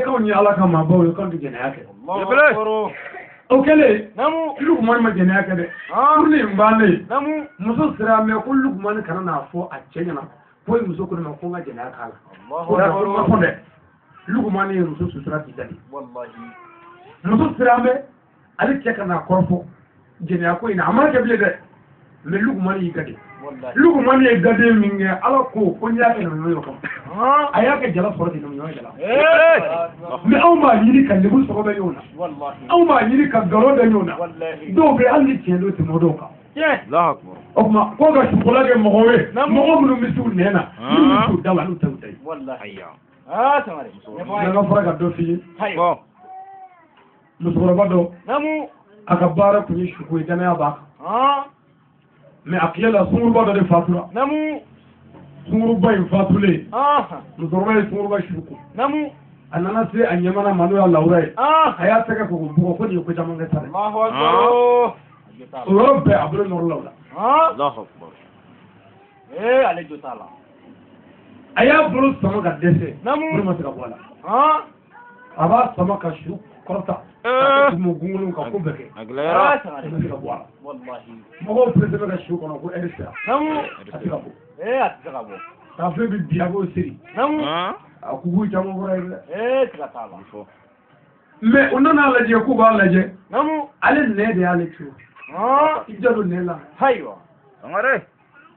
K'anw ye Ala ka maabaw ye, k'anw tɛ jɛnɛya kɛ. O kɛlen, Lukumani ma jɛnɛya kɛ dɛ. Furu in bannen, muso sera mɛ ko Lukumani kana n'a fɔ a cɛ ɲɛna ko muso ko ne ma ko n ka jɛnɛya k'a la. Ko ma fɔ dɛ. Lukumani ye muso sutura k'i da de. Muso sera mɛ ale cɛ ka n'a kɔrɔfɔ jɛnɛya ko in na, a ma kɛ bilen dɛ. Mais Lukumani y'i gade. Lukumani ye gaden min kɛ, Ala ko ko n y'a kɛ ɲɔgɔn kama. A y'a kɛ jala sɔrɔ de ɲɔgɔn jala. Mais anw b'a ɲini ka lebu sɔrɔ bɛ ɲɔgɔn na. Anw b'a ɲini ka nkalon da ɲɔgɔn na. Dɔw bɛ hali ni tiɲɛ don tɛmɛ dɔw kan. O tuma ko ka sukola kɛ mɔgɔw ye, mɔgɔ minnu bɛ s'u nɛn na, minnu bɛ s'u da la, n'u tɛ u ta ye. N'an ka fɔra ka dɔ f'i ye. Musokɔrɔba dɔ, a ka baara tun ye suko ye, danaya b'a kan. Mais a tile la sunguruba dɔ de fatura. Sunguruba in fatulen, musokɔrɔba ye sunguruba su ko. A nana se a ɲɛmana ma, n'o y'a lawura ye. A y'a tɛgɛ ko k'o bugɔ, ko nin ye ko caman kɛ sa dɛ. O yɔrɔ bɛɛ a bolo nɔrɔ la o la. A y'a bolo sama ka dɛsɛ, bolo ma se ka bɔ a la. A b'a sama ka su kɔrɔta. Gungun ka ko bɛɛ kɛ. A ma se ka bɔ a la. Mɔgɔw pressé bɛ ka su kɔnɔ ko ɛri sera. A tɛ ka bɔ. Tafe bɛ bi a b'o siri. A kuku caman bɔra yen dɛ. Mais u nana lajɛ k'u b'a lajɛ. Ale nɛ de y'ale turu. I ja don nɛ la.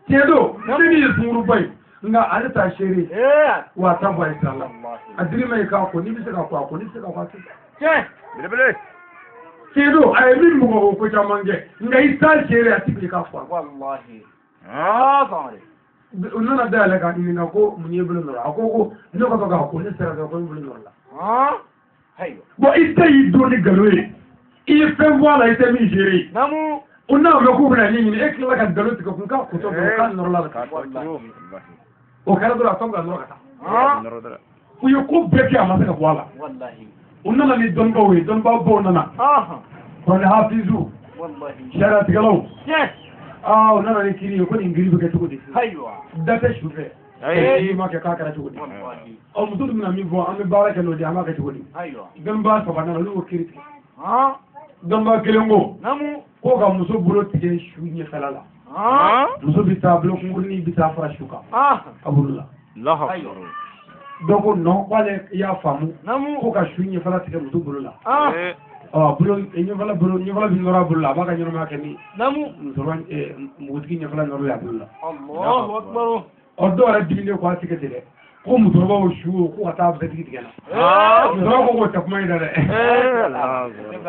Tiɲɛ don, ne min ye sunguruba ye, nka ale t'a seere. Wa a t'a bɔ a ye sira la. A dir'i ma i k'a ko, n'i bɛ se ka ko a ko, n'i tɛ se ka ko a tɛ. Tiɲɛ don, a ye min mɔgɔ o ko caman kɛ, nka i t'a seere, a tɛ bilen k'a fɔ. U nana dayɛlɛ k'a ɲininka ko mun y'i bolo nɔrɔ. A ko ko ne ko k'a ko ne sera ko n bolo nɔrɔ la. Bon, i tɛ y'i don ni nkalon ye, i ye fɛn bɔ a la, i tɛ min seere. U n'a mɛn k'u bɛna ɲɛɲini, e tilala ka nkalon tigɛ kun k'a kotɔ dɔrɔn k'a nɔrɔ la ka taa. O kɛra dɔrɔn a tɔ bɛ ka nɔrɔ ka taa. U ye ko bɛɛ kɛ, a ma se ka bɔ a la. U nana ni dɔnnibaw ye, dɔnnibabaw nana. Kuranɛ hafizu, sariyatigɛlaw. U nana ni kiri ye ko nin kiri bɛ kɛ cogo di? Da tɛ su fɛ. N'i ma kɛ k'a kɛra cogo di? Ɔ muso dun bɛna min fɔ, an bɛ baara kɛ n'o de ye, an b'a kɛ cogo di? Dɔnnibaa saba nana, olu y'o kiri tigɛ. Dɔnnibaa kelen ko ko ka muso bolo tigɛ su ɲɛfɛla la. Muso bɛ taa bolo kunkurunin bɛ taa fara su kan a bolo la. Dɔw ko non, k'ale y'a faamu ko ka su ɲɛfɛla tigɛ muso bolo la. Ɔ bolo ɲɛfɛla bolo ɲɛfɛla bɛ nɔrɔ a bolo la, a b'a ka ɲɛnamaya kɛ ni musokɔrɔba npogotigi ɲɛfɛla nɔrɔ a bolo la. Ɔ dɔw yɛrɛ diminen ko a tigɛ ten dɛ, ko musokɔrɔba o su o ko ka taa bɛɛ tigi tigɛ la. Musokɔrɔba ko k'o tɛ kuma ye dɛ.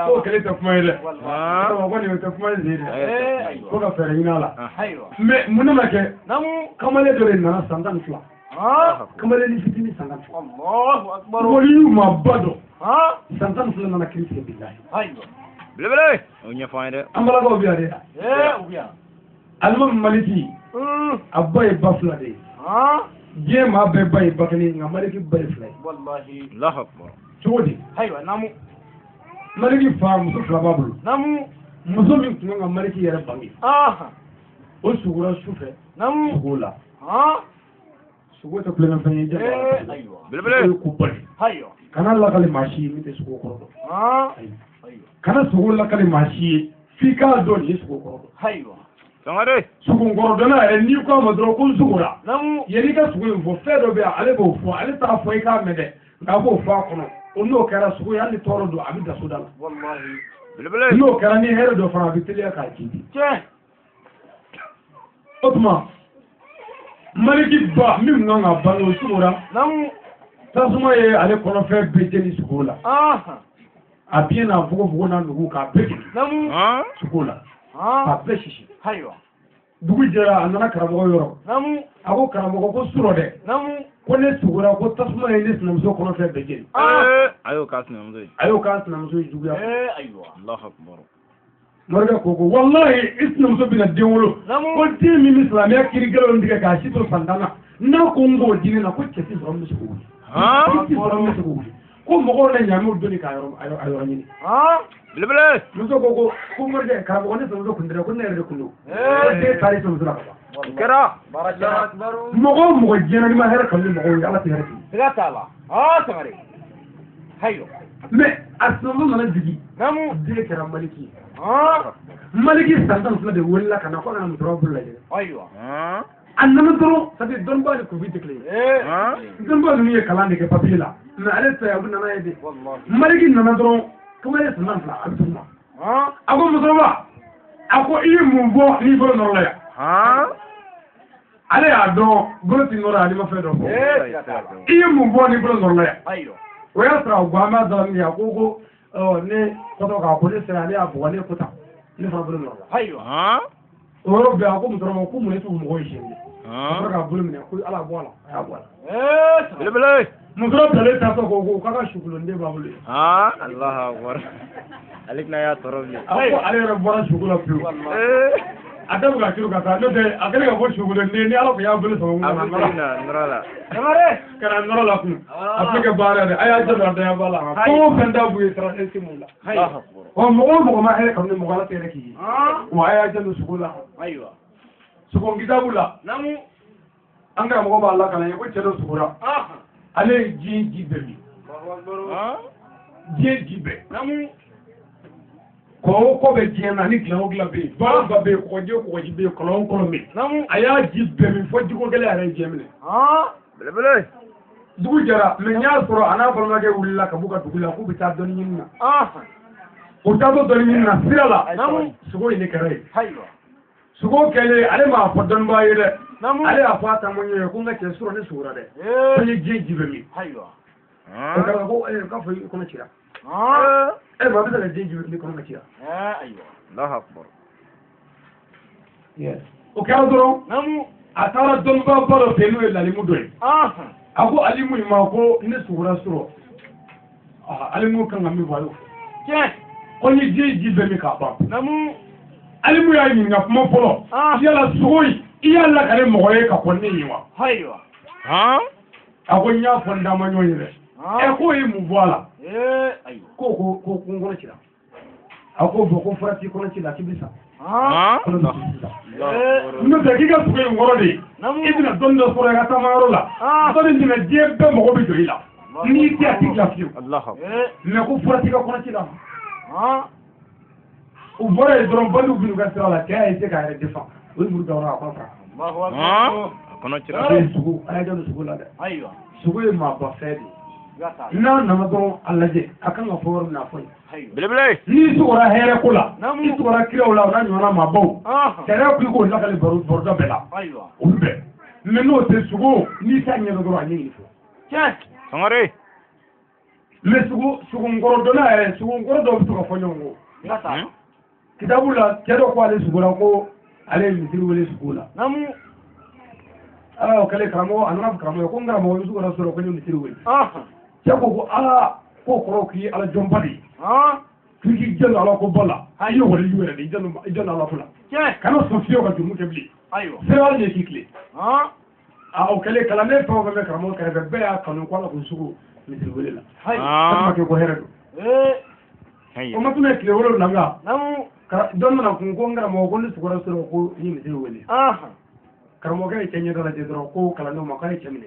K'o kɛlɛ tɛ kuma ye dɛ. Ko nin tɛ kuma ye dɛ. Ko ka fɛɛrɛ ɲini a la. Mais mun nana kɛ? Kamalen dɔ de nana san 12. Kamalen ni fitinin san 12. Wali maa ba dɔ. San 12 nana kiri tigɛ bilahi. Belebele. O ɲɛfɔ an ye dɛ. An balakaw bɛ yan dɛ. Alimami Maliki, a ba ye ba fila de ye. Diɲɛ maa bɛɛ ba ye ba kelen, nka Maliki ba ye fila ye. Cogo di? Maliki fa muso fila b'a bolo. Muso min tun kan ka Maliki yɛrɛ bange, o sugora su fɛ sugo la. Sugo tɛ kulonkɛfɛn ye. Belebele. Ko bali. Kana lakali maa si ye min tɛ sugo kɔrɔ dɔn. Kana sugo lakali maa si ye f'i k'a dɔn nin ye sugo kɔrɔ dɔn. Sugukɔrɔdɔnna yɛrɛ, n'i ko a ma dɔrɔn ko n sugora, yanni i ka sugo in fɔ, fɛn dɔ bɛ yan ale b'o fɔ, ale t'a fɔ i k'a mɛn dɛ, nka a b'o fɔ a kɔnɔ. O n'o kɛra sugo ye, hali ni tɔɔrɔ don, a bɛ da soda la. N'o kɛra ni hɛrɛ dɔ fana, a bɛ teliya k'a jidi. O tuma Maliki ba min kan ka bange, o sugora. Tasuma ye ale kɔnɔfɛn bɛɛ jeni sugo la. A biɲɛ n'a fogofogo n'a nugu k'a bɛɛ jeni sugo la, k'a bɛɛ sisi. Dugu jɛra, a nana karamɔgɔ yɔrɔ. A ko karamɔgɔ ko surɔ dɛ, ko ne sugora ko tasuma ye ne sinamuso kɔnɔfɛn bɛɛ jeni. A y'o k'a sinamuso ye. A y'o k'a sinamuso ye juguya. Morikɛ ko ko walahi i sinamuso bɛna den wolo, ko den min bɛ silamɛya kiri gɛlɛnw tigɛ k'a si to san 10 na, n'a ko n k'o di ne na, ko cɛ tɛ sɔrɔ min bɛ se k'o wuli. Cɛ tɛ sɔrɔ min bɛ se k'o wuli. Ko mɔgɔw na ɲaamiw donni k'a yɔrɔ ɲini. Belebele. Muso ko ko ko morikɛ karamɔgɔ ne sinamuso kun tɛ dɛ, ko ne yɛrɛ de kun don. Ko den taara i sinamuso la ka ban. Kɛra. Mɔgɔ o mɔgɔ diɲɛ na n'i ma hɛrɛ kanu ni mɔgɔw ye, Ala tɛ hɛrɛ k'i ye. Mais a sinamuso nana jigin. Den kɛra Maliki ye. Maliki san 12 de wulila ka na ko a kana musokɔrɔba bolo lajɛ. A nana dɔrɔn c'est à dire dɔnnibaa ni kunfin tɛ kelen ye. Dɔnnibaa ninnu ye kalan de kɛ papier la mais ale fɛ a bɛ nana ye de. Maliki nana dɔrɔn kamalen san 12 a bɛ dugu ma. A ko musokɔrɔba, a ko i ye mun bɔ n'i bolo nɔrɔ la yan? Ale y'a dɔn bolo ti nɔrɔ ale ma fɛn dɔ fɔ. I ye mun bɔ n'i bolo nɔrɔ la yan? O y'a sɔrɔ a gan b'a dɔrɔn min kɛ a ko ko ne kɔtɔ k'a ko ne sera ne y'a bugɔ ne ko tan ne fana bolo nɔrɔ la. O yɔrɔ bɛɛ a ko musokɔrɔba ko mun ne t'u mɔgɔ ye siɲɛ kelen. A sɔrɔ k'a bolo minɛ ko ala bɔ a la a y'a bɔ a la. Belebele. Musokɔrɔba bilalen taatɔ ko ko k'a ka sukulonden b'a bolo yen. Alahu akbar. Ale tɛna y'a tɔɔrɔ bilen. A ko ale yɛrɛ bɔra suku la pewu. A da bɛ ka turu ka taa n'o tɛ a kɛlen ka fɔ sukulonden ni ala tun y'a bolo sɔrɔ kun ka na nɔrɔ la. Ka na nɔrɔ la kun. A bɛ kɛ baara dɛ a y'a jɔ a danya ba la. Fɛn o fɛn t'a b'u ye sira e mun la. Ɔ mɔgɔ o mɔgɔ ma hɛrɛ kanu ni mɔgɔ ala tɛ hɛrɛ k'i ye. Wa a y'a jɔ sugu la. Sugo kitabu la. An karamɔgɔ b'a lakana ye ko cɛ dɔ sugora. Ale ye diɲɛ ji bɛɛ min. Diɲɛ ji bɛɛ. Kɔ o kɔ bɛ diɲɛ na ni dilan o dilan bɛ yen. Ba o ba bɛ yen kɔgɔji o kɔgɔji bɛ yen kɔlɔn o kɔlɔn bɛ yen. A y'a ji bɛɛ min fo jiko gɛlɛn yɛrɛ ye diɲɛ minɛ. Belebele. Dugu jɛra mɛ n y'a sɔrɔ a n'a balimakɛ wulila ka b'u ka dugu la k'u bɛ taa dɔnni ɲini na. U taatɔ dɔnni ɲini na sira la. Sogo in de kɛra yen. Sogo kɛlen ale m'a fɔ dɔnnibaa ye dɛ. Ale y'a fɔ a taamaɲɔ ye ko n ka cɛ sɔrɔ ne sugora dɛ. Ko n ye diɲɛ ji bɛɛ min. O kɛra ko k'a fɔ i kɔnɔ cira. Maa bɛ se ka diɲɛ ji bɛɛ min kɔnɔ ma cira. Allahu akbar. O kɛra dɔrɔn a taara dɔnnibaaba dɔ fɛ n'o ye lalimu dɔ ye. A ko alimu in ma ko ne sugora sɔrɔ. Alimu kan ka min fɔ a y'o fɔ. Ko n ye diɲɛ ji bɛɛ min k'a ban. Alimu y'a ɲininka kuma fɔlɔ. Yala sogo in i y'a lakale mɔgɔ ye ka kɔn ne ye wa? A ko n y'a fɔ n dama ɲɔgɔn ye dɛ. K'o ye mun bɔ a la? Ko ko ko n kɔnɔ cira. A ko bɔn ko fura t'i kɔnɔ ci la k'i bɛ sa. Kɔnɔ bɛ ci sisan. N'o tɛ k'i ka sogo in kɔrɔ de ye. I bɛna dɔnni dɔ sɔrɔ i ka taamayɔrɔ la. Dɔnni jumɛn diɲɛ bɛɛ mago bɛ jɔ i la. N'i tɛ a t'i dilan fiyewu. Mɛ ko fura t'i ka kɔnɔ ci la. U bɔra yen dɔrɔn bandiw bɛ n'u ka sira la cɛ y'a essayer k'a yɛrɛ défend o ye muru da yɔrɔ a kɔnɔ fara. A kɔnɔ cira. O ye sogo a y'a janto sogo la dɛ. Sogo ye maaba fɛn de ye. N'a nana dɔrɔn a lajɛ a kan ka fɔ yɔrɔ min na a fɔ yen. Belebele. N'i sugora hɛrɛ ko la n'i sugora kiraw la o n'a ɲɔgɔnna maabaw sariya ko i k'o lakale baroda bɛɛ la olu bɛɛ mɛ n'o tɛ sogo n'i t'a ɲɛdɔn dɔrɔn a ɲɛ fɔ. Sangare. Mɛ sogo sogonkɔrɔ dɔnna yɛrɛ sogonkɔrɔ dɔw bɛ to ka fɔ ɲɔgɔn kɔ. Kitabu la cɛ dɔ ko ale sugora ko ale ye misiri wele sugo la. O kɛlen karamɔgɔ a nana fɔ karamɔgɔ ye ko n karamɔgɔ n sugora sɔrɔ ko n ye misiri wele. Cɛ ko ko ala k'o kɔrɔ k'i ye ala jɔnba de ye. K'i k'i janto ala ko ba la. I ye waliju yɛrɛ de i janto ala ko la. Kana sɔn fiyewu ka jurumu kɛ bilen. Sira de k'i tilen. O kɛlen kalanden fɛn o fɛn bɛ karamɔgɔ kɛrɛfɛ bɛɛ y'a kanu ko ala k'u sugo misiri wele la. Walima ko hɛrɛ don. O ma tɛmɛ tile 7 kan. Dɔ nana kun ko n karamɔgɔ ko ne sugora sɔrɔ ko n ye misiri wele. Karamɔgɔkɛ ye cɛ ɲɛda lajɛ dɔrɔn ko kalandenw ma k'a ye cɛ minɛ.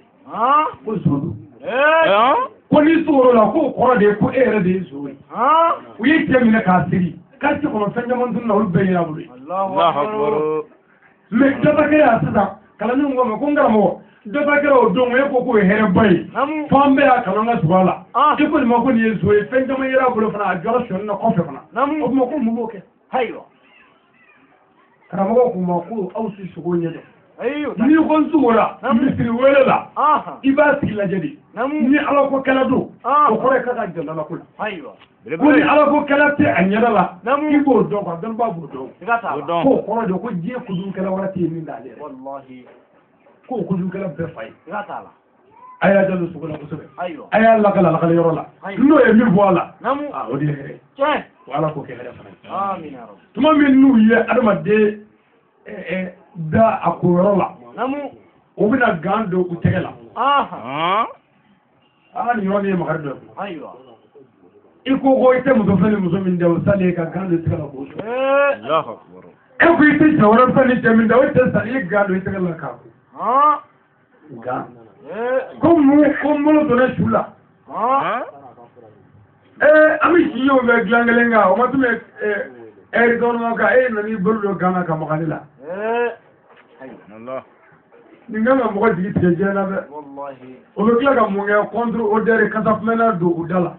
Ko zon don. Ko n'i sugor'o la k'o kɔrɔ de ye ko e yɛrɛ de ye zon ye. U ye cɛ minɛ k'a siri. Quartier kɔnɔ fɛn caman tununa olu bɛɛ yera bolo ye. Mɛ dɔ ta kɛra yan sisan kalandenw ko ma ko n karamɔgɔ dɔ ta kɛra o don e ko k'o ye hɛrɛba ye. F'an bɛɛ y'a kanu an ka tugu a la. I ko nin ma ko nin ye zon ye fɛn caman yera a bolo fana a jɔra sɔnni na kɔfɛ fana. O tuma ko mun b'o kɛ? Karamɔgɔ k'u ma ko aw si sogo ɲɛ dɔn. N'i ko n sugora misiri wele la i b'a tigi lajɛ de. Ni ala ko kɛlɛ don o kɔrɔ ye k'a ka janto ala ko la. Ko ni ala ko kɛlɛ tɛ a ɲɛda la i b'o dɔn quoi dɔnnibaa b'o dɔn. K'o kɔrɔ de ko diɲɛ kojugukɛla wɛrɛ tɛ yen min t'ale yɛrɛ. K'o kojugukɛla bɛɛ fa ye. A y'a janto sogo la kosɛbɛ. A y'a lakale lakale yɔrɔ la. N'o ye min bɔ a la o de ye hɛrɛ ye. O ala k'o kɛ hɛrɛ fana ye. Tuma min n'u ye adamaden da a ko yɔrɔ la u bɛna gan don u tɛgɛ la. Nin yɔrɔ nin ye makari dɔ ye. I ko ko i tɛ muso fɛn ni muso min da o salen ka gan don i tɛgɛ la k'o su. E ko i tɛ cɛ wɛrɛ fɛn ni cɛ min da o cɛ salen i ye gan don i tɛgɛ la k'a ko. Gan. Ko mun ko n bolo donna su la. An bɛ si ɲɔgɔn fɛ dilan kelen kan o ma tun bɛ ɛri dɔɔnin kan e nana i bolo don gan na ka maga ne la. Nin kan ka mɔgɔ jigi tigɛ diɲɛ na dɛ. O bɛ tila ka mun kɛ contre odeur kasa kunbɛnna don u da la.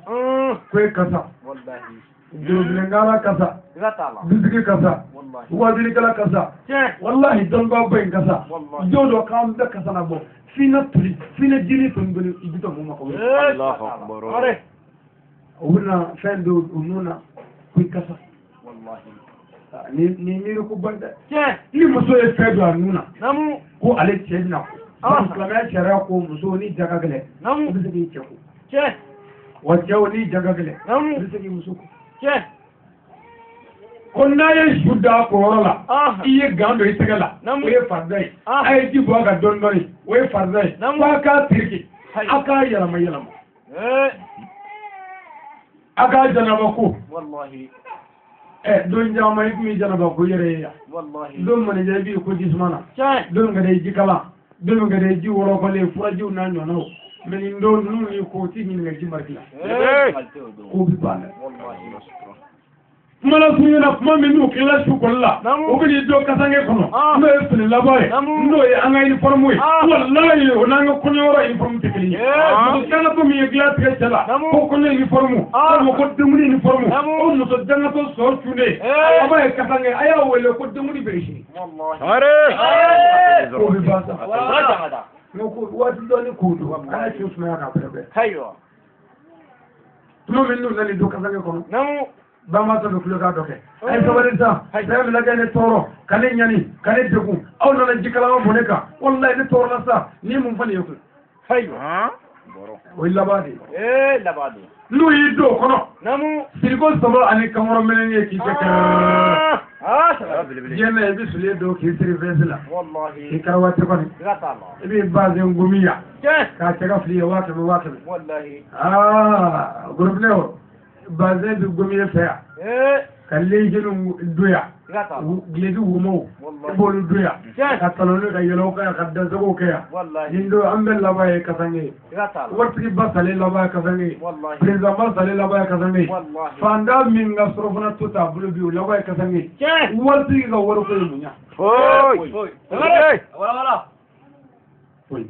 Ko e kasa. Jolobilenkala kasa. Bisigi kasa. Wajilikɛla kasa. Walahi dɔnnibaaba in kasa. Don dɔ k'an bɛɛ kasa na bɔ. F'i na toli f'i na jiri toli toli i bɛ taa mun ma kɔnɔ. O bɛna fɛn don u nun na ko i kasa. Ni miiri ko ban dɛ. Ni muso ye fɛn don a nun na. Ko ale cɛ bɛna ko. Silamɛya sariya ko muso ni ja ka gɛlɛn. I bɛ se k'i cɛ ko. Wa cɛw ni ja ka gɛlɛn. I bɛ se k'i muso ko. Ko n'a ye su da a kɔyɔrɔ la. I ye gan don i tɛgɛ la. O ye farida ye. A ye ji bɔ a kan dɔɔni dɔɔni. O ye farida ye. Ko a k'a tereke. A k'a yɛlɛma yɛlɛma. A k'a janaba ko. Don caman i tun b'i janaba ko yɛrɛ ye yan. Don manijɛ i b'i ko ji suma na. Don ka di ji kala. Don ka di ji wɔlɔkɔlen furajiw n'a ɲɔgɔnnaw. Mais nin don ninnu ni ko t'i ɲininka ji mariki la. Ko bɛ ban dɛ. Kuma la surunya na kuma min n'u tilala su kɔli la. O bɛ n'i don kasange kɔnɔ. N'o ye fini laban ye. N'o ye an ka uniforme ye. Walayi o n'an ka kɔɲɔyɔrɔ uniforme tɛ kelen ye. Muso dangatɔ min ye dilan tigɛ cɛ la. Ko kɔɲɔ uniforme. Walima ko denkundi uniforme. O muso dangatɔ sɔrɔ cunnen. A b'a ye kasange a y'a wele ko denkundi bɛ sini. Ko bɛ ban sa. N ko waati dɔɔni ko don. A y'a su sumaya k'a bɛrɛ bɛn. Tuma min n'u nana don kasange kɔnɔ. Bamabatɔ bɛ kulokan dɔ kɛ. A ye sabali sa. Saya bɛ lajɛ ne tɔɔrɔ ka ne ɲani ka ne degun aw nana ji kalama bɔn ne kan walayi ne tɔɔrɔla sa ni mun fana ye kun. O ye laban de ye. N'u y'i don o kɔnɔ. Siriko saba ani kankɔrɔ meleke ye k'i kɛ kɛrɛɛ. Diɲɛ na i bɛ solie don k'i siri vɛsi la. K'i karawati kɔni. I b'i bazen gomi yan. K'a cɛ ka fili ye 100,000 100,000. Aa gorobinɛ o. Bazin bɛ gomi fɛ yan ka lejenu don yan gileki womaw i b'olu don yan ka taloni ka yɛlɛw kɛ yan ka dansagow kɛ yan nin don an bɛɛ laban ye kasange ye waritigi ba salen laban ye kasange ye président ba salen laban ye kasange ye fantan min ka surafana to t'a bolo bi o laban ye kasange ye waritigi ka wariko ye mun ye. Foyi.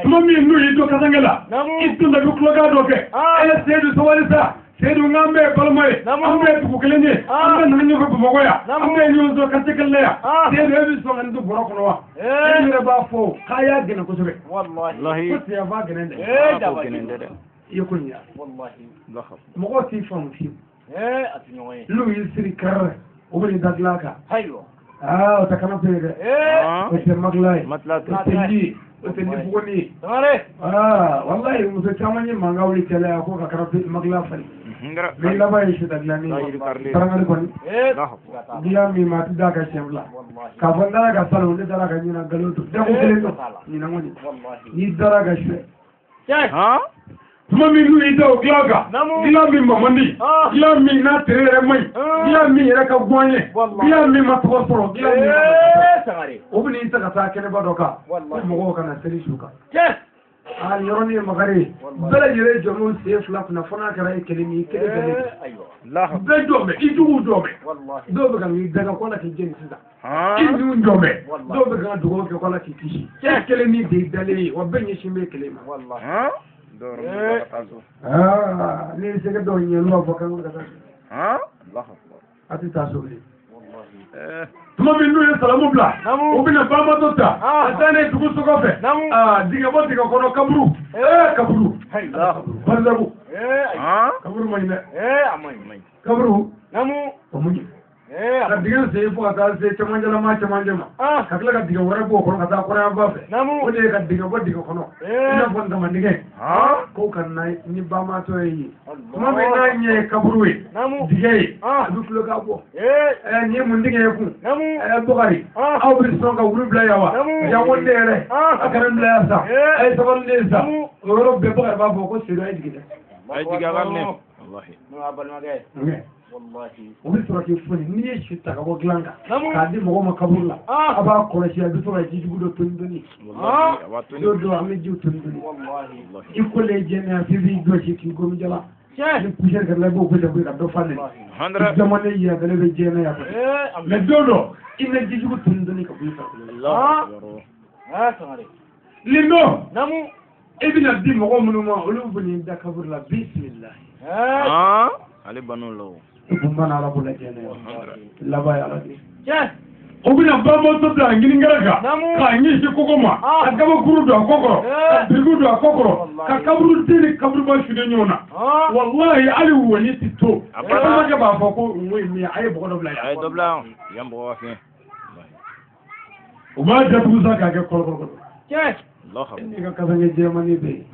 Tuma min n'u y'i don kasange la i tun bɛ kulokan dɔ kɛ e ye Seyidu sabali sa Seyidu n k'an bɛɛ ye balima ye an bɛɛ ye dugu kelen ye an bɛɛ nana ɲɔgɔn fɛ Bamakɔ yan an bɛɛ ye ɲɔgɔn sɔrɔ quartier kelen na yan Seyidu e bɛ sɔn ka nin don bɔrɔ kɔnɔ wa e yɛrɛ b'a fɔ k'a y'a gɛnɛ kosɛbɛ ko tiɲɛ f'a gɛnɛ dɛ i ye ko nin ye mɔgɔw t'i faamu fiyewu n'u y'i siri kɛrɛ o bɛ n'i da dilan kan aa o tɛ kana ye dɛ o tɛ matelas ye o tɛ lit ye o tɛ nifugoni ye aa walayi muso caman ye mankan wuli cɛ la yan ko ka kana matelas falen mais laban ye sita dilanni ye barangali kɔni dilan min ma a tɛ d'a kan siɲɛ fila k'a fɔ n dara ka salon ne dara ka ɲinan nkalon don dako kelen don ɲinan kɔni n'i dara ka suɛ tuma min n'u y'i da o dilan kan dilan min ma man di dilan min n'a tere yɛrɛ man ɲi dilan min yɛrɛ ka go an ye dilan min ma tɔgɔ sɔrɔ dilan min o bɛ n'i ta ka taa kɛnɛba dɔ kan ko mɔgɔw kana seli su kan aa nin yɔrɔnin ye makari ye bɛɛ lajɛlen jɔ n'u sen fila kunna fo n'a kɛra e kelen ni kelen bɛɛ bɛɛ jɔ bɛ i juguw jɔ bɛ dɔw bɛ ka n'i daga ko ala k'i jeni sisan i ninnu jɔ bɛ dɔw bɛ ka dugawu kɛ ko ala k'i kisi e kelen ni de dalen ye wa bɛɛ ɲɛsin bɛ kelen ma. Ne ye sɛgɛ dɔw ɲɛ n'u b'a fɔ k'an ka taa so a tɛ taa so bilen. Tuma min n'u ye salamu bila u bɛna banbatɔ ta ka taa n'a ye dugu so kɔfɛ dingɛ bɔ dingɛ kɔnɔ kaburu kaburu barisabu kaburu man ɲi dɛ kaburu o man ɲi ka dingɛ sen fo ka taa se cɛmancɛlama cɛmancɛ ma ka tila ka dingɛ wɛrɛ bɔ o kɔnɔ ka taa kɔrɔyanfan fɛ o de ye ka dingɛ bɔ dingɛ kɔnɔ i n'a fɔ ntamandigɛ ko ka na ni banbatɔ ye yen tuma min n'a ɲɛ ye kaburu ye dingɛ ye a bɛ kulo k'a bɔ nin ye mun dingɛ ye kun Bukari aw bɛ sɔn ka wulu bila yan wa janko ne yɛrɛ a kana n bila yan sa a ye sabali ne ye sa o yɔrɔ bɛɛ Bukari b'a fɔ ko Seyidu a ye jigin dɛ. A ye jigin a ka minɛ. O bɛ sɔrɔ k'i foni n'i ye si ta ka bɔ dilan kan k'a di mɔgɔ ma kaburu la a b'a kɔlɔsi a bɛ sɔrɔ ka ji jugu dɔ toni toni don dɔ an bɛ jiw toni toni i kolen jɛnɛ a f'i b'i jɔsi k'i gomi jala Ni poussière kɛra la i b'o gosi ka dɔ falen. Jamana yadalen bɛ diɲɛ na yan. Mais don dɔ i na jijugu tuni dɔɔni ka bɔ i farikolo la. Nin don i bɛna di mɔgɔ minnu ma olu bɛ n'i da kaburu la bisimilahi. Ale ban'o la o. I kun banna Ala ko la diɲɛ na yan. Laban ye Ala de ye. O bɛna bamuso bila a ŋininkɛrɛ kan k'a ɲɛsin koko ma ka kabakuru don a kɔ kɔrɔ ka birikiw don a kɔ kɔrɔ ka kaburu den ni kaburuba sulen ɲɔgɔn na walahi hali wɔni ti to balimakɛ b'a fɔ ko n ko ye min ye a ye bɔgɔ dɔ bila yan. A ye dɔ bila yan yan bɔgɔ ka fiɲɛ. U b'a datugu sa k'a kɛ kɔlɔkɔlɔ. E n'i ka kasange jɛmannin bɛ yen.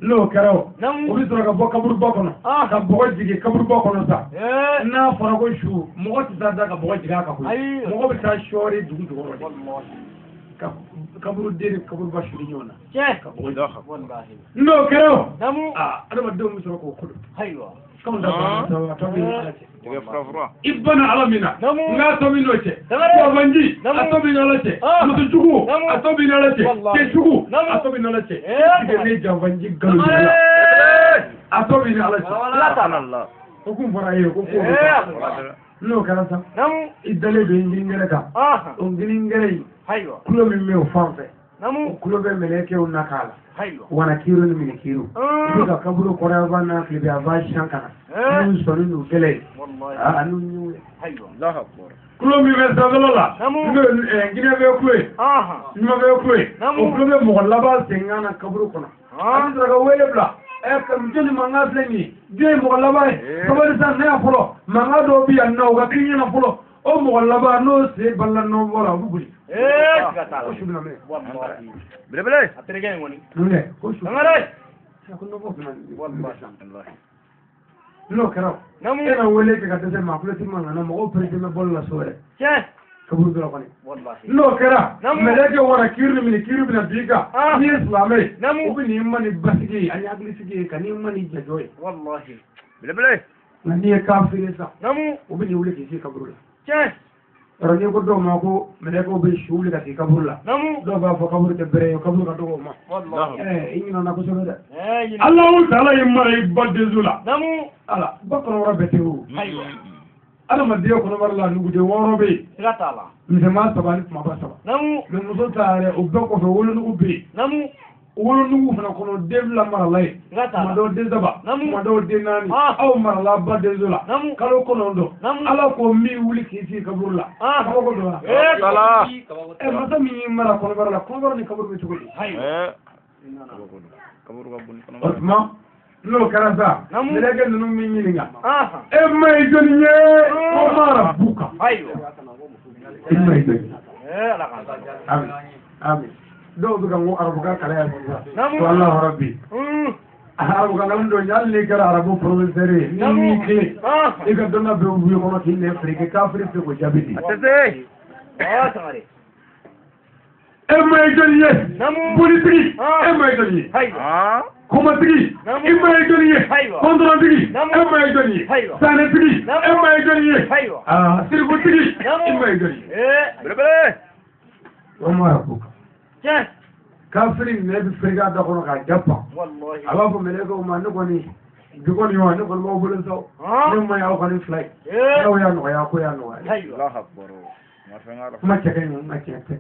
N'o kɛra o u bɛ sɔrɔ ka bɔ kaburuba kɔnɔ ka bɔgɔ jigin kaburuba kɔnɔ sa n'a fɔra ko su mɔgɔ tɛ taa da ka bɔgɔ jigin a kan koyi mɔgɔ bɛ taa sɔɔri dugu jukɔrɔ de ka kaburuden ni kaburuba suli ɲɔgɔn na ka bɔgɔ jigin n'o kɛra o aa adamadenw bɛ sɔrɔ k'o kolo k'anw ta banna a tɔ bɛ ala cɛ i banna ala min na n'a tɔ min n'o cɛ kɔbanji a tɔ bɛ ala cɛ muso jugu a tɔ bɛ ala cɛ cɛ jugu a tɔ bɛ ala cɛ tigɛ ne janfanji nkalon la a tɔ bɛ ala cɛ o kun fɔra e ye ko ko n'o kɛra sa i dalen don ngilinkɛrɛ kan o ngilinkɛrɛ in kulo min bɛ o fan fɛ o kulo bɛ mɛlɛkɛw na k'a la wana kiiro ni minɛ kiiro i bɛ ka kaburu kɔrɔyanfan n'a tilebinyanfan siyan ka na n'u sɔnni n'u kɛlɛ ye a n'u ɲugu ye kulo min bɛ sanfɛla la n'o ye ginɛfɛ kulo ye ɲumanfɛ kulo ye o kulo bɛ mɔgɔ laban senkan na kaburu kɔnɔ a bɛ sɔrɔ ka wele bila jɔnni mankan filɛ nin ye jɔn ye mɔgɔ laban ye sabali sa ne y'a fɔlɔ mankan dɔw bɛ yan nɔ o ka k'i ɲɛna fɔlɔ o mɔgɔ laban n'o sen balila nɔbɔ la o bɛ boli. Ko su bɛna minɛ. Belebele. A terikɛ in kɔni. Mun dɛ ko su. Sangare. Ko nɔbɔ bɛna n'o kɛra o. E na wele kɛ ka dɛsɛ maa kulo ti mankan na mɔgɔw perese bɛ bɔlɔ la so yɛrɛ. Kaburu dɔrɔn kɔni. N'o kɛra mɛlɛkɛ wara kiiri ni minɛ kiiri bɛna bin i kan n'i ye silamɛ ye u bɛ n'i ma ni basigi ye ani hakilisigi ye ka n'i ma ni jɛjɔ ye. Belebele. Nka n'i ye kafiri ye sa u bɛ n'i wuli k'i sigi kaburu la. Yɔrɔ n'i ko dɔw ma ko mɛlɛkɛw bɛ su wuli ka sigi kaburu la dɔw b'a fɔ kaburu tɛ bɛrɛ ye kaburu ka dɔgɔ o ma i ɲinɛna kosɛbɛ dɛ. Alahu taala y'i mara i ba denso la ala ba kɔnɔbara bɛɛ tɛ o adamaden kɔnɔbara la nuguden 6 bɛ yen misɛnman 3 ni kumaba 3 mɛ muso ta yɛrɛ o bɛɛ kɔfɛ wolonugu bɛ yen wolonugu fana kɔnɔ den 2 marala yen tuma dɔw den 3 tuma dɔw den 4 aw marala ba denso la kalo 9 ala ko min wuli k'i sigi kaburu la kabako don wa masa min y'i mara kɔnɔbara la kɔnɔbara ni kaburu bɛ cogo di o tuma n'o kɛra sa mɛlɛkɛ ninnu min ɲininka e ma ye jɔnni ye ko mara bu kan e ma ye jɔnni amin amin dɔw bɛ ka n ko arabukan kalan yan sisan ko Alahu rabi arabukan kalan don hali n'i kɛra arabu professeur ye n'i m'i tilen i ka dɔnniya bɛ wuli kɔnɔ k'i nɛn fereke kafiri tɛ se k'o jaabi di. E ma ye jɔnni ye politigi e ma ye jɔnni ye kɔmatigi e ma ye jɔnni ye kɔntɔrɔntigi e ma ye jɔnni ye sanetigi e ma ye jɔnni ye sirikutigi e ma ye jɔnni ye. O ma rabu kan. Kafiri nɛ bɛ fereke a da kɔnɔ k'a ja pan a b'a fɔ mɛlɛkɛw ma ne kɔni bi kɔni wa ne kɔni b'aw bolo sa ne ma y'aw kɔni fila ye n'aw y'a nɔgɔya ko y'a nɔgɔya. Kuma cɛ ka ɲi nka tiɲɛ tɛ.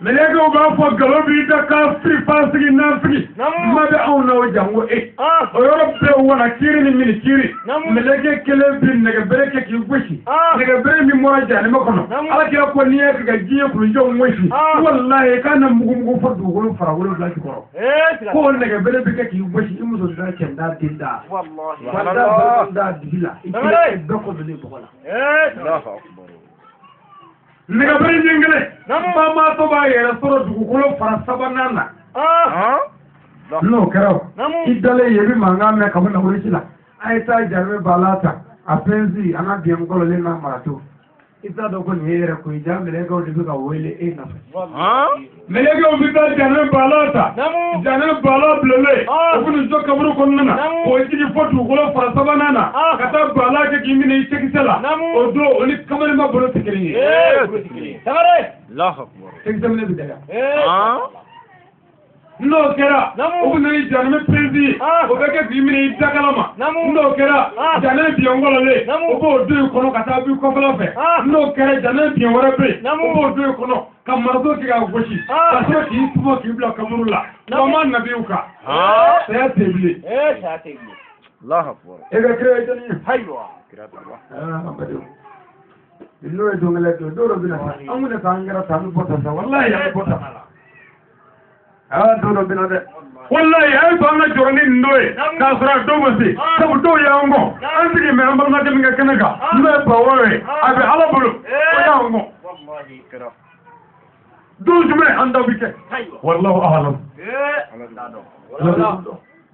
Mɛlɛkɛw b'a fɔ nkalon b'i da kafiri fasigi nafigi kuma bɛ anw n'aw janko e o yɔrɔ bɛɛ wana kiiri ni mini kiiri mɛlɛkɛ kelen bɛ nɛgɛbere kɛ k'i gosi nɛgɛbere min bɔra jahanama kɔnɔ ala kira ko n'i y'a kɛ ka diɲɛ kulujɛw gosi walahi k'a na mugumugu fɔ dugukolo fara 7 jukɔrɔ ko nɛgɛbere bɛ kɛ k'i gosi i muso da cɛ da den da wa da da dibi la i bɛɛ kɔ donnen bɔgɔ la. Nɛgɛbere ɲɛ kelen bamatɔ b'a yɛrɛ sɔrɔ dugukolo fara 3nan na n'o kɛra o i dalen yen i bɛ mankan mɛn ka bɔ nawurusi la a ye taa jarimɛ bala ta a pɛnsi a n'a biyɛn kɔlɔlen n'a marato i t'a dɔn ko nin ye yɛrɛ ko ye ja mɛlɛkɛw de bɛ ka wele e nɔfɛ mɛlɛkɛw bɛ taa jarimɛ bala ta jarimɛ bala bilelen o bɛ n'u jɔ kaburu kɔnɔna na k'o jigin fo dugukolo fara 3nan na ka taa bala kɛ k'i minɛ i cɛkisɛ la o don o ni kamalenba bolo tɛ kelen ye cɛkisɛ minɛ bɛ gɛlɛya. N'o kɛra o bɛ na ni jahanama pɛrɛnti o bɛ kɛ k'i minɛ i dakala ma. N'o kɛra jahanama biɲɛ wɔlɔlen o b'o don i kɔnɔ ka taa b'i kɔfɛla fɛ. N'o kɛra jahanama biɲɛ wɛrɛ bɛ yen o b'o don i kɔnɔ ka marteau kɛ k'a gosi ka sɔrɔ k'i tuma k'i bila kaburu la. Wa ma nabiw kan. Saya tɛ bilen. Saya tɛ bilen. Allahu akbar. E ka kira ye jɔnni ye? Ayiwa. Kira ta wa. An badenw. N'o ye don kelen don dɔw bɛ na sa an kun ta an kɛra tan an bɛ bɔ tan sa walayi an bɛ bɔ tan. Don dɔ bɛ na dɛ. Walayi a ye to an ka jɔrɔ ni nin dɔ ye k'a sɔrɔ a dɔw ma se sabu dɔw y'an kɔ an sigi mɛ an balimakɛ min kɛ kɛnɛ kan n'o ye Bawɔ ye a bɛ Ala bolo o y'an kɔ. Don jumɛn an daw bɛ kɛ. Wallahu a'lam.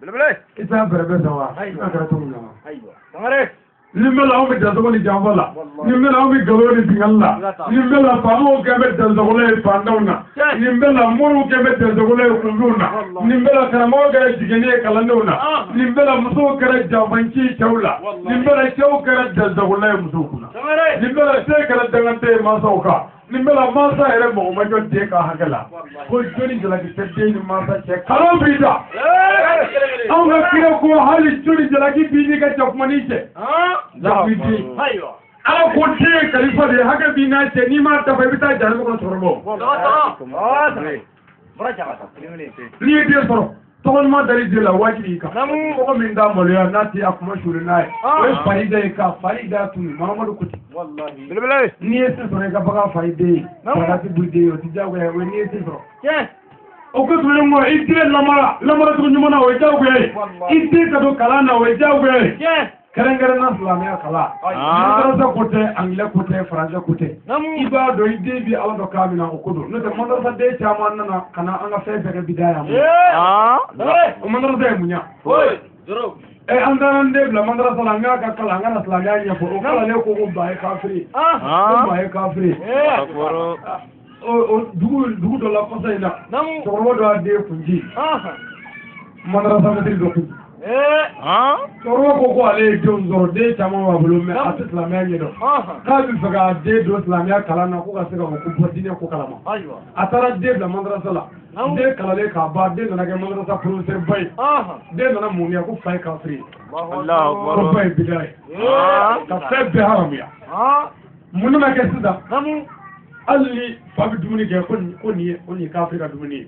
I t'a bɛrɛ bɛn sa wa? I kɛra cogo min na wa? Ni bɛ la anw bɛ dansago ni janfa la, ni bɛ la anw bɛ nkalon ni binkanni la, ni bɛ la faamaw kɛ bɛ dansagola ye fantanw na, ni bɛ la moriw kɛ bɛ dansagola ye kunfinw na, ni bɛ la karamɔgɔw kɛra jiginni ye kalandenw na, ni bɛ la musow kɛra janfanci ye cɛw la, ni bɛ la cɛw kɛra dansagola ye musow kunna, ni bɛ la den kɛra dangaden ye mansaw kan, ni bɛ la mansa yɛrɛ mɔgɔ ma jɔ den ka hakɛ la, ko joli jalaki tɛ den ni mansa cɛ kalon b'i da. Anw ka kira ko hali joli jalaki b'i n'i ka jakumani cɛ. Jalaki den. Ala ko den ye kalifa de ye, hakɛ b'i n'a cɛ, n'i m'a dafa i bɛ taa jahanama kɔnɔ cɛkɔrɔbaw. N'i ye den sɔrɔ, tɔgɔ ɲuman dar'i den la wajibi i kan. Tɔgɔ min t'a maloya n'a tɛ a kuma suuli n'a ye, o ye farida ye ka farida tunu Mahamadu ko ten. N'i ye se sɔrɔ i ka bagan fa i den ye, farati b'i den ye, o tɛ diyagoya ye, o ye n'i ye se sɔrɔ. O ko tɛmɛnen kɔ, i den lamara lamaracogo ɲuman na o ye diyagoya ye, i den ka don kalan na o ye diyagoya ye. Kɛrɛnkɛrɛnna silamɛya kalan, madarasa ko tɛ, angilɛ ko tɛ, faransɛ ko tɛ. I b'a dɔn i den bi Ala dɔn kan min na o ko don. N'o tɛ madarasa den caman nana ka na an ka fɛn bɛɛ kɛ bidaya ye. O madarasa ye mun ye? An taara an den bila madarasa la, an k'a ka kalan, an ka na silamɛya ɲɛfɔ. O kalalen ko ko ba ye kafiri ye. Ko ba ye kafiri ye. O dugu dɔ la kɔsa in na, cɛkɔrɔba dɔ y'a den kun ci. Madarasa mɛtiri dɔ kun. Cɛkɔrɔba ko ko ale ye denw sɔrɔ, den caman b'a bolo mɛ a tɛ silamɛya ɲɛdɔn. K'a bɛ fɛ k'a den don silamɛya kalan na ko ka se ka o ko bɔ diinɛ ko kalama. A taara den bila madarasa la. Den kalanlen k'a ban, den nana kɛ madarasa professeur ba ye. Den nana mun kɛ ko fa ye kafiri ye. Ko ba ye bida ye. Ka fɛn bɛɛ haramuya. Mun nana kɛ sisan? Hali ni fa bɛ dumuni kɛ ko nin ye kafiri ka dumuni ye.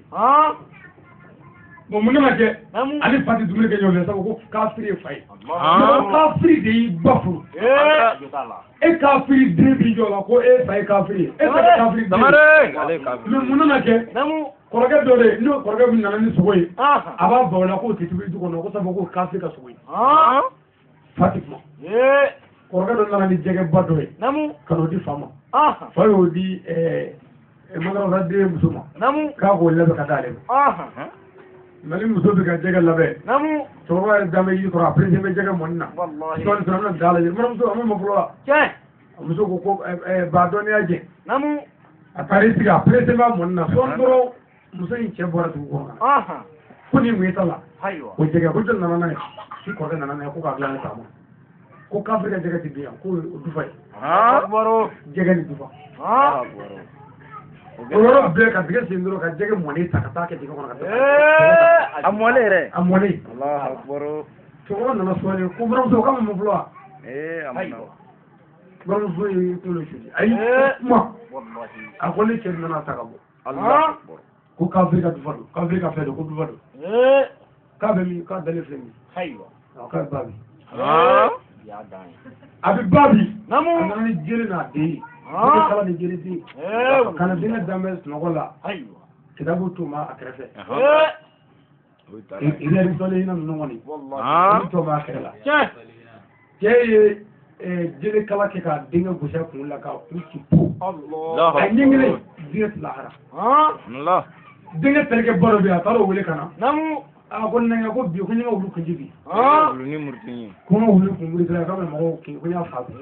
Bon mun nana kɛ ale fa tɛ dumuni kɛ ɲɔgɔn fɛ sabu ko kafiri ye fa ye. Kafiri de y'i ba furu. E kafiri den b'i jɔ la ko e fa ye kafiri ye. E fa ye kafiri den ye. Mais mun nana kɛ kɔrɔkɛ dɔ de n'o kɔrɔkɛ min nana ni sogo ye, a b'a ban o la k'o tɛ tobi du kɔnɔ ko sabu ko kafiri ka sogo ye. Fa tɛ kuma. Kɔrɔkɛ dɔ nana ni jɛgɛba dɔ ye ka n'o di fa ma. Fa y'o di madarasa den muso ma k'a k'o labɛn ka d'ale ma. Mali muso bɛ ka jɛgɛ labɛn. Cɛkɔrɔba yɛrɛ danbɛ yiri kɔrɔ a perese bɛ jɛgɛ mɔni na. Sɔɔni sɔrɔ an bɛna da lajɛ. Maramuso a ma ma fɔlɔ wa? Muso ko ko ba dɔnniya jɛ. A taara i sigi a perese b'a mɔni na. Sɔɔni dɔrɔn muso in cɛ bɔra dugu kɔnɔ. Ko nin mun ye ta la? O jɛgɛ ko jɔn nana n'a ye? K'i kɔrɔkɛ nana n'a ye ko k'a dilan ne ta ma. Ko kafiri ka jɛgɛ tɛ dun yan ko o dufa ye. Jɛgɛ ni dufa. O yɔrɔ bɛɛ ka dingɛ sen dɔrɔn ka jɛgɛ mɔnen ta ka taa kɛ dingɛ kɔnɔ ka taa. A mɔlen yɛrɛ. A mɔlen. Cɛkɔrɔba nana sɔɔni ko buramuso k'a ma mɔ fɔlɔ wa? A mɔna. Buramuso y'i kunkolo suli. Ayi kuma. A ko ne cɛ nana ta ka bɔ. Ko kafiri ka dufa don, kafiri ka fɛn don, ko dufa don. K'a bɛ min? K'a dalen filɛ nin ye. K'a bɛ ba bi. A bɛ ba bi. A nana ni jele n'a den ye. Jɛgɛ kala ni jele den. Ka na denkɛ danbɛ sunɔgɔ la. Kitabu t'o ma a kɛrɛfɛ. I sɔlen hinɛ ninnu kɔni. Olu t'o ma a kɛrɛ la. Cɛ ye jele kala kɛ k'a denkɛ gosi a kun la k'a kun ci po. A ɲɛ kelen denkɛ ti lahara. Denkɛ terikɛ ba dɔ bɛ yen a taara o wele ka na. A ko nɛgɛ ko bi ko n ye ka wulu kunji bi. Ko n ka wulu kun wuli k'a bɛ mɔgɔw kin ko n y'a fa bi.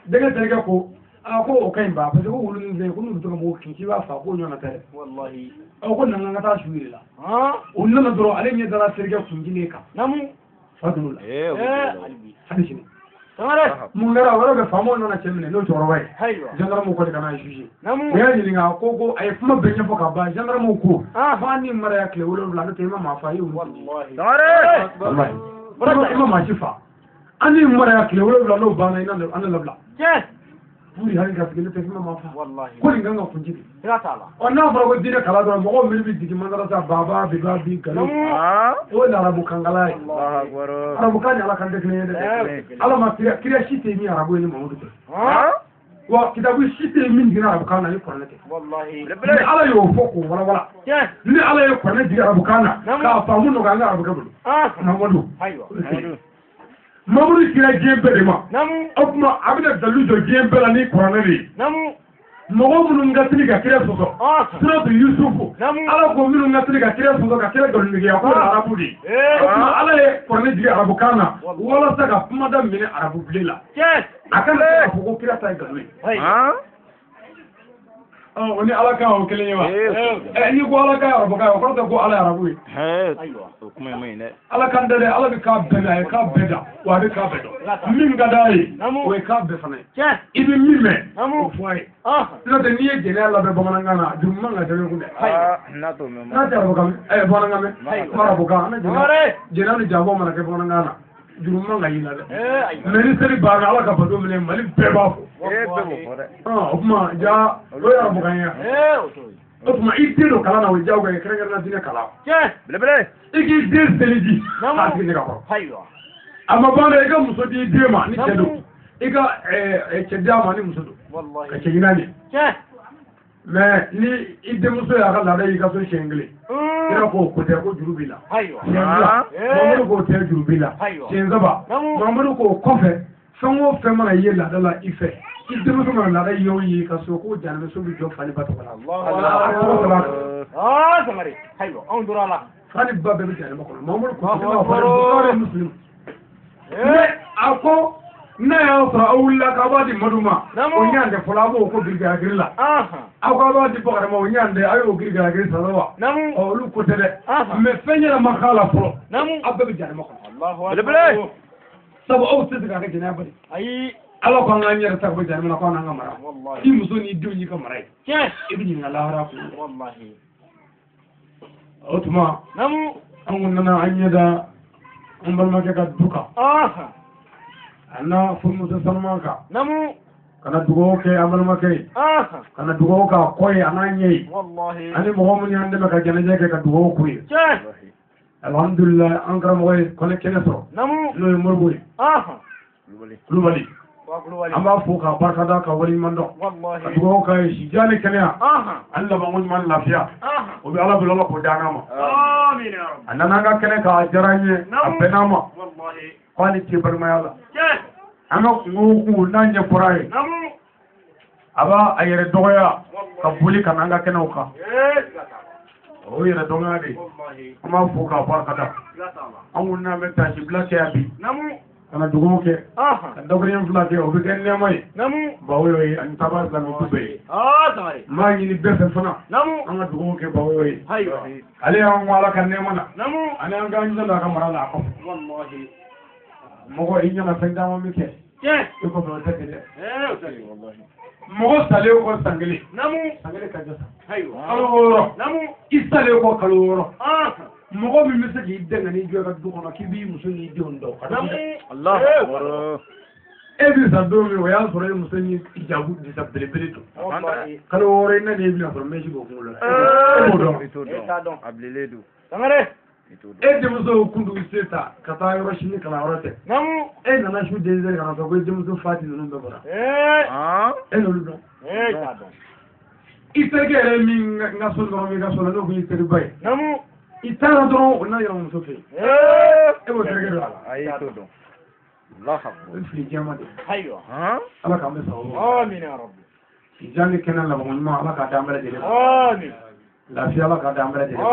Denkɛ terikɛ ko a ko o ka ɲi ba parce que ko wulu min filɛ ko n'u bɛ to ka mɔgɔw kin k'i b'a fa k'o ɲɔgɔnna tɛ dɛ. A ko nana n ka taa su yɛrɛ la. O nana dɔrɔn ale ɲɛ dara terikɛ kunjilen kan. Fa donn'o la. Hali sini. Mun kɛra o yɔrɔ bɛ faamaw nana cɛ minɛ n'o cɛkɔrɔba ye. Gendarme kɔni ka n'a juger. U y'a ɲininka ko a ye kuma bɛɛ ɲɛfɔ ka ban gendarme ko f'a ni mara ya tile 7 n'o tɛ i ma maa fa i y'olu. Walahi. I ma maa si fa. An ni mara ya tile 7 n'o banna i na an labila. Puri hali ka sigi ne tɛ ma maa fa. Ko nin kan ka kun jigi. Ɔ n'a fɔra ko diinɛ kalan dɔrɔn mɔgɔw miiri bɛ jigin madarasa baba biba bi nkalon. O ye arabu kankala ye. Arabukan ni ala kan tɛ kelen ye dɛ. Ala ma kira si tɛ min arabu ye ni Mamadu tɛ. Wa kitabu si tɛ min jiginna arabukan na ni kuranɛ tɛ. Ni ala y'o fɔ k'o walawala. Ni ala ye kuranɛ jigin arabukan na k'a faamu nɔgɔya an ka arabukɛ bolo. Mamadu. Mamadu kira diɲɛ bɛɛ de ma. O tuma a bɛna dalilu jɔ diɲɛ bɛɛ la ni kuranɛ de ye. Mɔgɔ minnu ka teli ka kira sɔsɔ. Suratu Yusufu. Ala ko minnu ka teli ka kira sɔsɔ ka kira nkalontigiya ko arabu de ye. O tuma ala ye kuranɛ jigin arabukan na walasa ka kumada minɛ arabu bilen la. A kana se k'a fɔ ko kira ta ye nkalon ye. O ni ala kan o kelen ye wa? N'i ko ala kan ye arabukan ye o kɔrɔ tɛ ko ala ye arabu ye. Ala kan tɛ dɛ, ala bɛ k'a bɛɛ da, a ye k'a bɛɛ da, wa a bɛ k'a bɛɛ dɔn. Min ka d'a ye, o ye k'a bɛɛ fana ye. I bɛ min mɛn, o fɔ a ye. N'o tɛ n'i ye jɛnɛya labɛn bamanankan na, juru man ka sɛbɛn kun dɛ. N'a tɛ arabukan mɛn, bamanankan mɛn, ko arabukan, an bɛ jɛnɛya ni janfɔ mana kɛ bamanankan na. Juru man ka y'i la dɛ. Mais ni seli banna ala ka bato minɛ Mali bɛɛ b'a fɔ. O tuma ja o ye arabukan ye. O tuma i den don kalan na o ye diyagoya ye kɛrɛnkɛrɛnnenya diinɛ kalan. I k'i den seli di k'a sigi nɛgɛ kɔrɔ. A ma ban dɛ, i ka muso di i den ma ni cɛ don. I ka cɛ di a ma ni muso don. Ka cɛ ɲini a ɲɛ. Mais ni i denmuso y'a ka laada y'i ka so siɲɛ kelen. Kira ko ko tɛ ko juru b'i la. Siɲɛ fila Mamadu k'o tɛ juru b'i la. Siɲɛ saba Mamadu k'o kɔfɛ fɛn o fɛn mana ye laada la i fɛ i denmuso mana laada ye o ye i ka so ko janɛmɛso bɛ jɔ fa ni ba tɔgɔ la. Fa ni ba bɛɛ bɛ janɛmɛ kɔnɔ. Mamadu ko Bukari Muslim. Mais a ko n'a y'a sɔrɔ aw wulila k'aw b'a di Madu ma o ɲan tɛ fɔlɔ a b'o ko girigiragiri la. Aw k'aw b'a di Bakari ma o ɲan tɛ a y'o girigiragiri sara wa. Ɔ olu ko tɛ dɛ. Mais fɛn ɲɛnama k'a la fɔlɔ. Aw bɛɛ bɛ janɛmɛ kɔnɔ. Sabu aw tɛ se k'a kɛ jɛnɛya bali. Ala ko an k'an yɛrɛ ta ka bɔ janɛmɛ na k'an n'an ka mara. I muso n'i denw y'i ka mara ye. I bɛ ɲininka lahara kun. O tuma an kun nana an ɲɛ da an balimakɛ ka du kan. A n'a furumuso sanuman kan. Ka na dugawu kɛ an balimakɛ ye. Ka na dugawu k'a kɔ ye a n'a ɲɛ ye. Ani mɔgɔ minnu y'an dɛmɛ ka jɛnajɛ kɛ ka dugawu k'u ye. Alhamdulilayi an karamɔgɔ ye kɔnɛ kɛnɛ sɔrɔ. N'o ye Moribo ye. Kulubali. An b'a fo k'a barikada ka waleɲuman dɔn. Ka dugawu k'a ye si jan ni kɛnɛya. Ani labanko ɲuman ni lafiya. O bɛ Ala bolo Ala k'o d'an ma. A nana an ka kɛnɛ k'a diyara an ye. A bɛnn'an ma. K'a ni ce balimaya la. An ka kungo o kungo n'a ɲɛfɔra a ye. A b'a a yɛrɛ dɔgɔya ka boli ka na an ka kɛnɛw kan. O yɛrɛ dɔgɔya de. An b'a fo k'a barikada. An kun n'an bɛ taasibila kɛ yan bi. Ka na dugawu kɛ. Ka dakuruɲɛ fila kɛ o bɛ kɛ nɛɛma ye. Bawoyo ye ani taaba silamɛ du bɛɛ ye. N b'a ɲini bɛɛ fɛ fana. An ka dugawu kɛ Bawoyo ye. Ale y'an ko Ala ka nɛɛma na. Ani an k'an jija a ka mara la a kɔfɛ. Mɔgɔ i ɲɛna fɛn caman bɛ kɛ. I kɔfɛ o tɛ kɛ dɛ. Mɔgɔ salen kɔ san kelen. San kelen ka jɔ sa. Kalo 6. I salen kɔ kalo 6. Mɔgɔ min bɛ se k'i dɛn ka n'i jɔ i ka du kɔnɔ k'i b'i muso n'i denw dɔn. E bɛ sa don min o y'a sɔrɔ e muso ni jago disa belebele don. Kalo 6 i nana i bɛna sɔrɔ mɛsi b'o kunkolo la. E b'o dɔn. A bilenlen don. E denmuso kundu se ta ka taa yɔrɔ sini kalanyɔrɔ tɛ. E nana su denmisɛnnin ka na fɔ ko denmuso Fati ninnu bɛɛ bɔra. E n'olu dɔn. I terikɛ yɛrɛ min n ka so dɔrɔn i ka so la n'o kun y'i teriba ye. I taara dɔrɔn o n'a yɛrɛ muso fɛ yen. E b'o terikɛ dɔn a la. Ayi t'o dɔn. O ye fili jɛman de ye. Ala k'an bɛ sababu ma. Sijan ni kɛnɛ labanko ɲuman Ala k'a d'an bɛɛ lajɛlen ma. Lafiya Ala k'a d'an bɛɛ lajɛlen ma.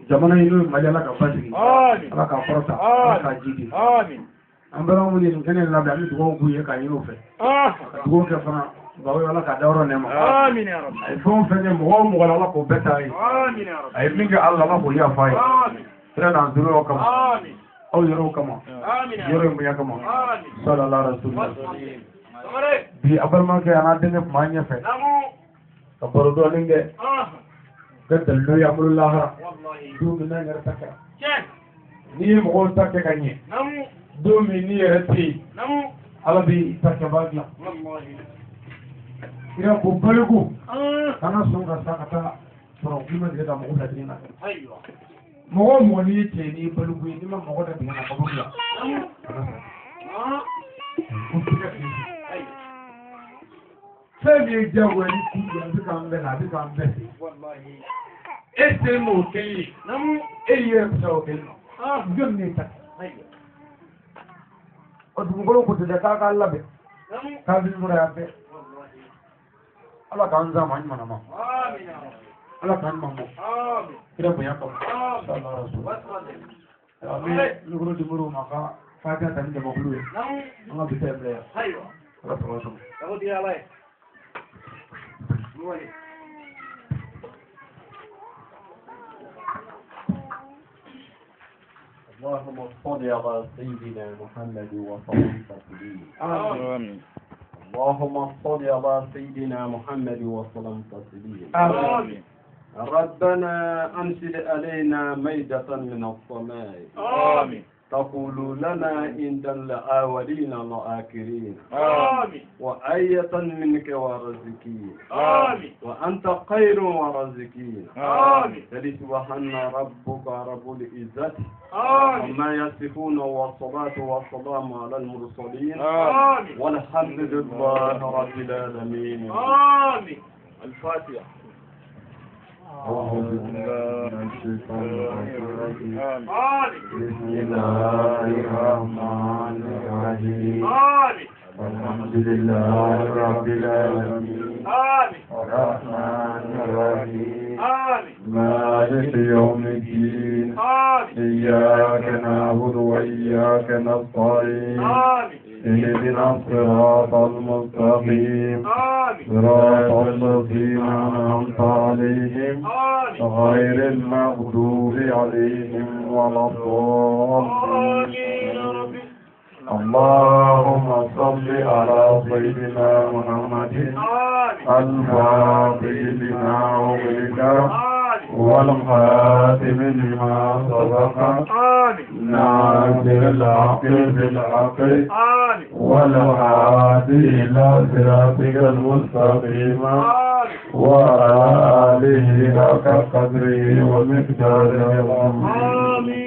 Jamana in n'o ye Mali Ala ka basigi. Ala k'a kɔrɔta. Ala k'a jidi. An balima minnu ye nin kɛnɛ in labɛn an bɛ dugawu k'u ye k'a ɲini u fɛ. Ka dugawu kɛ fana Bawo Ala k'a dayɔrɔ nɛɛma. A ye fɛn o fɛn kɛ mɔgɔ o mɔgɔ la Ala k'o bɛɛ ta ye. A ye min kɛ Ala la Ala k'o yafa a ye. Kira n'an duuru kama. Aw yɛrɛw kama yɔrɔ in bonya kama sallallahu rasulillah bi a balimakɛ a n'a denkɛ tun b'an ɲɛfɛ ka baro dɔɔnin kɛ ka dalilu y'an bolo lahara don min n'an yɛrɛ ta kɛra n'i ye mɔgɔw ta kɛ ka ɲɛ don min n'i yɛrɛ tɛ yen ala b'i ta kɛbaa dilan kira ko baliku kana sɔn ka sa ka taa sɔrɔ k'i ma deli ka mɔgɔ bila dingɛ na mɔgɔ o mɔgɔ n'i ye cɛ ye n'i ye baliku ye n'i ma mɔgɔ da dingɛ na kaburu la kana sa o tɛ ka k'i fɛn min ye diyagoya ni kun ye a bɛ k'an bɛɛ la a bɛ k'an bɛɛ se e se m'o kɛli ye e y'i yɛrɛ fisaya o kɛli ma jɔn ne ta o dugukolo ko tɛ dɛ k'a k'a labɛn k'a bɛ sɔrɔ yan bɛɛ ala k'an zan ma ɲuman ma ala k'an ɲuman bɔ kira bonya kama sallallahu alaihi wasallam an bɛ mikoro di moriw ma ka fatiha ta ni jamakulu ye an ka bi ta in bila yan ala sɔrɔ sɔrɔ. اللهم صل على سيدنا محمد وسلم تسليما. آمين. اللهم صل على سيدنا محمد وسلم تسليما. آمين. ربنا أنزل علينا مائدة من السماء. آمين. تقول لنا إن الأولين والآخرين. آمين. وآية منك ورزقين. آمين. وأنت خير ورزقين. آمين. سبحان ربك رب العزة عما يصفون والصلاة والسلام على المرسلين. آمين. والحمد لله رب العالمين. آمين. الفاتحة. أعوذ بالله من الشيطان الرجيم. بسم الله الرحمن الرحيم. الحمد لله رب العالمين. الرحمن الرحيم. مالك يوم الدين. إياك نعبد وإياك نستعين. اهدنا الصراط المستقيم. صراط الذين أنعمت عليهم غير المغضوب عليهم ولا الضالين. اللهم صل على سيدنا محمد الفاتح لما أغلق والخاتم لما سبق ناصر الحق بالحق والهادي إلى صراطك المستقيم وعلى آله حق قدره ومقداره العظيم.